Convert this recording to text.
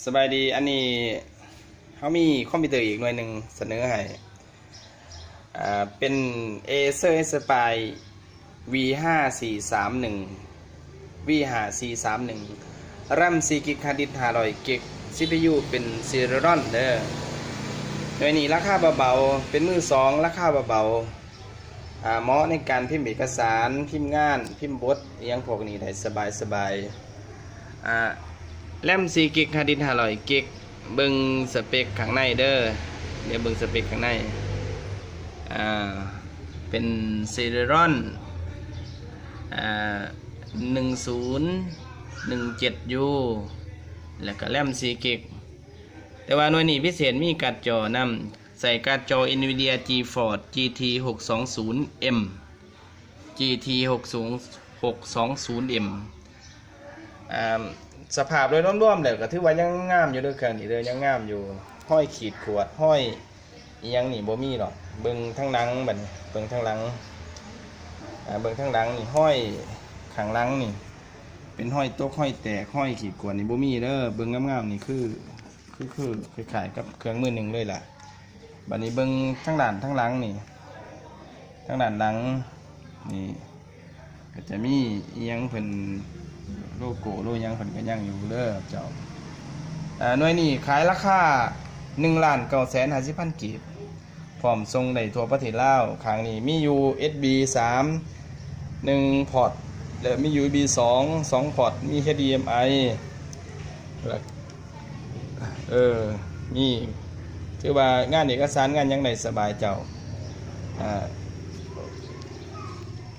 ສະບາຍດີ ອັນນີ້ເຮົາມີຄອມພິວເຕີອີກໜ່ວຍໜຶ່ງສະເໜີໃຫ້ ອ່າ ເປັນ Acer Aspire V ຫ້າສີ່ສາມໜຶ່ງ V ຫ້າສີ່ສາມໜຶ່ງ RAM ສີ່ກິກ Hard Disk ຫ້າຮ້ອຍກິກ CPU ເປັນ Celeron ເດີ. ໜ່ວຍນີ້ລາຄາເບົາໆ ເປັນມືສອງ ລາຄາເບົາໆ ອ່າ ເໝາະໃນການພິມເອກະສານ ພິມງານ ພິມບົດ ອີ່ຫຍັງພວກນີ້ໄດ້ສະບາຍໆ. ອ່າ RAM ສີ່ກິກ Hard Disk ຫ້າຮ້ອຍກິກ ເບິ່ງສະເປັກຂ້າງໃນເດີ ດຽວເບິ່ງສະເປັກຂ້າງໃນ ອ່າ ເປັນ Celeron ອ່າ ໜຶ່ງສູນໜຶ່ງເຈັດ U ແລ້ວກະ RAM ສີ່ກິກ ແຕ່ວ່າໜ່ວຍນີ້ພິເສດມີກາດຈໍນຳ ໃສ່ກາດຈໍ Nvidia GeForce GT ຫົກສອງສູນ M GT ຫົກສອງສູນ M ອ່າ ສະພາບໂດຍລວມໆແລ້ວກໍຖືວ່າຍັງງາມຢູ່ເດີ ເຄື່ອງນີ້ເດີ ຍັງງາມຢູ່ ຮອຍຂີດຂວດ ຮອຍອີ່ຫຍັງນີ້ບໍ່ມີດອກ. ເບິ່ງທາງຫຼັງບັດນີ້ ເບິ່ງທາງຫຼັງ ອ່າ ເບິ່ງທາງຫຼັງນີ້ ຮອຍຂ້າງຫຼັງນີ້ ເປັນຮອຍຕົກ ຮອຍແຕກ ຮອຍຂີດຂວດນີ້ບໍ່ມີເດີ. ເບິ່ງງາມໆນີ້ຄື ຄື ຄືຄ້າຍໆກັບເຄື່ອງມືໜຶ່ງເລີຍລະ. ບັດນີ້ເບິ່ງທາງດ້ານທາງຫຼັງນີ້ ທາງດ້ານຫຼັງນີ້ ກໍຈະມີອີ່ຫຍັງເພິ່ນ ໂລໂກ້ໂລຫຍັງເພິ່ນກໍຍັງຢູ່ເດີເຈົ້າ. ອ່າ ໜ່ວຍນີ້ຂາຍລາຄາໜຶ່ງລ້ານເກົ້າແສນຫ້າສິບພັນກີບ ພ້ອມສົ່ງໄດ້ທົ່ວປະເທດລາວ. ຂ້າງນີ້ມີ USB ສາມ ໜຶ່ງພອດ ແລະ ມີ USB ສອງ ສອງພອດ ມີ HDMI ແລະ ເອີ ມີ ຖືວ່າງານເອກະສານງານຫຍັງໄດ້ສະບາຍເຈົ້າ. ອ່າ